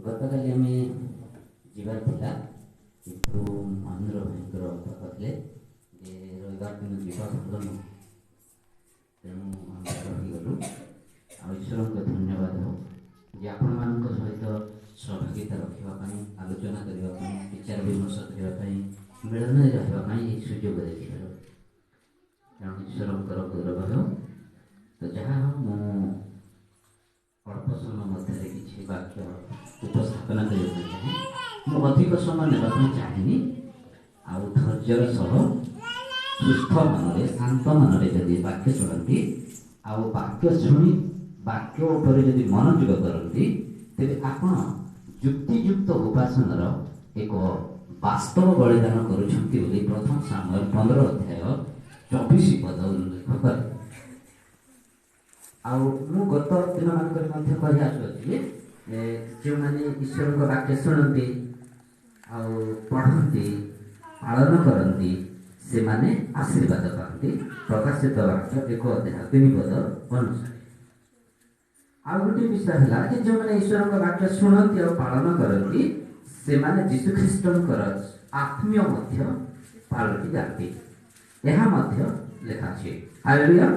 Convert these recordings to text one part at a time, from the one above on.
ଗତକାଲି ଆମେ ଯିବାର ଥିଲା, କିନ୍ତୁ ମହେନ୍ଦ୍ର ଭାଇଙ୍କର ବାପା ଥିଲେ ଯେ ରବିବାର ଦିନ ଯିବା ଭଲ ନୁହଁ, ତେଣୁ ଆମେ ରହିଗଲୁ। ଆଉ ଈଶ୍ୱରଙ୍କ ଧନ୍ୟବାଦ ହେଉ ଯେ ଆପଣମାନଙ୍କ ସହିତ ସହଭାଗିତା ରଖିବା ପାଇଁ, ଆଲୋଚନା କରିବା ପାଇଁ, ବିଚାର ବିମର୍ଶ କରିବା ପାଇଁ, ମିଳନରେ ରହିବା ପାଇଁ ଏହି ସୁଯୋଗ ଦେଇଥିବାରୁ, ତେଣୁ ଈଶ୍ୱରଙ୍କର ଗୌରବ ହେଉ। ତ ଯାହା ହଉ, ମୁଁ ଅଳ୍ପ ସମୟ ମଧ୍ୟରେ କିଛି ବାକ୍ୟ ଉପସ୍ଥାପନା କରିବା ପାଇଁ ଚାହେଁ। ମୁଁ ଅଧିକ ସମୟ ନେବା ପାଇଁ ଚାହେଁନି। ଆଉ ଧୈର୍ଯ୍ୟର ସହ ସୁସ୍ଥ ମନରେ, ଶାନ୍ତ ମନରେ ଯଦି ବାକ୍ୟ ଶୁଣନ୍ତି ଆଉ ବାକ୍ୟ ଶୁଣି ବାକ୍ୟ ଉପରେ ଯଦି ମନୋଯୋଗ କରନ୍ତି, ତେବେ ଆପଣ ଯୁକ୍ତିଯୁକ୍ତ ଉପାସନାର ଏକ ବାସ୍ତବ ବଳିଦାନ କରୁଛନ୍ତି ବୋଲି ପ୍ରଥମ ସାମୁଏଲ 15 ଅଧ୍ୟାୟ 24 ପଦ ଉଲ୍ଲେଖ କରେ। ଆଉ ମୁଁ ଗତ ଦିନମାନଙ୍କରେ ମଧ୍ୟ କହି ଆସୁଅଛି ଯେ ଯେଉଁମାନେ ଈଶ୍ୱରଙ୍କ ବାକ୍ୟ ଶୁଣନ୍ତି ଆଉ ପଢ଼ନ୍ତି, ପାଳନ କରନ୍ତି, ସେମାନେ ଆଶୀର୍ବାଦ ପାଆନ୍ତି, ପ୍ରକାଶିତ ବାକ୍ୟ 1 ଅଧ୍ୟାୟ 3 ପଦ ଅନୁସାରେ। ଆଉ ଗୋଟିଏ ବିଷୟ ହେଲା ଯେ ଯେଉଁମାନେ ଈଶ୍ୱରଙ୍କ ବାକ୍ୟ ଶୁଣନ୍ତି ଆଉ ପାଳନ କରନ୍ତି, ସେମାନେ ଯୀଶୁଖ୍ରୀଷ୍ଟଙ୍କର ଆତ୍ମୀୟ ମଧ୍ୟ ପାଲଟି ଯାଆନ୍ତି, ଏହା ମଧ୍ୟ ଲେଖା ଅଛି। ହାଲେଲୁୟା।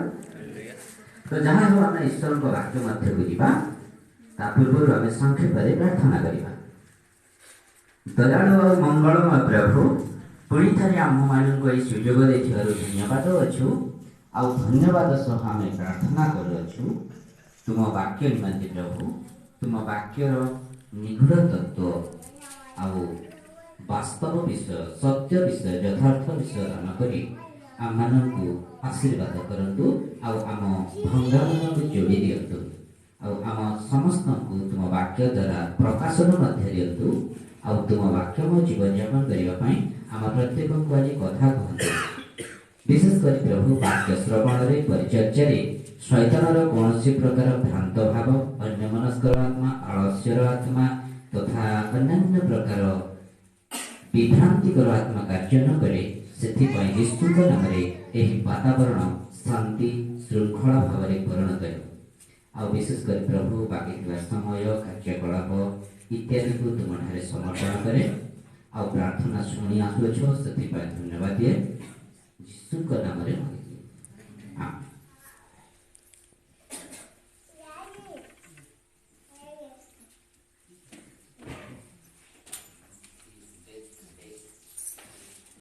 ତ ଯାହା ହେଉ, ଆମେ ଈଶ୍ୱରଙ୍କ ବାକ୍ୟ ମଧ୍ୟକୁ ଯିବା। ତା ପୂର୍ବରୁ ଆମେ ସଂକ୍ଷେପରେ ପ୍ରାର୍ଥନା କରିବା। ଦୟାଳୁ ଆଉ ମଙ୍ଗଳମୟ ପ୍ରଭୁ, ପୁଣି ଥରେ ଆମ୍ଭମାନଙ୍କୁ ଏହି ସୁଯୋଗ ଦେଇଥିବାରୁ ଧନ୍ୟବାଦ ଅଛୁ। ଆଉ ଧନ୍ୟବାଦ ସହ ଆମେ ପ୍ରାର୍ଥନା କରୁଅଛୁ ତୁମ ବାକ୍ୟ ନିମନ୍ତେ। ପ୍ରଭୁ, ତୁମ ବାକ୍ୟର ନିଗୂଢ଼ ତତ୍ତ୍ୱ ଆଉ ବାସ୍ତବ ବିଷୟ, ସତ୍ୟ ବିଷୟ, ଯଥାର୍ଥ ବିଷୟ ଦାନ କରି ଆମମାନଙ୍କୁ ଆଶୀର୍ବାଦ କରନ୍ତୁ ଆଉ ଆମ ଭଙ୍ଗାମନକୁ ଯୋଡ଼ି ଦିଅନ୍ତୁ ଆଉ ଆମ ସମସ୍ତଙ୍କୁ ତୁମ ବାକ୍ୟ ଦ୍ୱାରା ପ୍ରକାଶନ ମଧ୍ୟ ଦିଅନ୍ତୁ। ଆଉ ତୁମ ବାକ୍ୟମୟ ଜୀବନଯାପନ କରିବା ପାଇଁ ଆମ ପ୍ରତ୍ୟେକଙ୍କୁ ଆଜି କଥା କୁହନ୍ତୁ। ବିଶେଷ କରି ପ୍ରଭୁ, ବାକ୍ୟ ଶ୍ରବଣରେ, ପରିଚର୍ଯାରେ ଶୈତାନର କୌଣସି ପ୍ରକାର ଭ୍ରାନ୍ତ ଭାବ, ଅନ୍ୟମନସ୍କର ଆତ୍ମା, ଆଳସ୍ୟର ଆତ୍ମା ତଥା ଅନ୍ୟାନ୍ୟ ପ୍ରକାର ବିଭ୍ରାନ୍ତିକର ଆତ୍ମା କାର୍ଯ୍ୟ ନ କରେ, ସେଥିପାଇଁ ଯୀଶୁଙ୍କ ନାମରେ ଏହି ବାତାବରଣ ଶାନ୍ତି ଶୃଙ୍ଖଳା ଭାବରେ ପରିଣତ ହେଉ। ଆଉ ବିଶେଷ କରି ପ୍ରଭୁ, ବାକି ଥିବା ସମୟ, କାର୍ଯ୍ୟକଳାପ ଇତ୍ୟାଦିକୁ ତୁମଠାରେ ସମର୍ପଣ କରେ ଆଉ ପ୍ରାର୍ଥନା ଶୁଣି ଆସୁଅଛ, ସେଥିପାଇଁ ଧନ୍ୟବାଦ ଦିଏ। ଯୀଶୁଙ୍କ ନାମରେ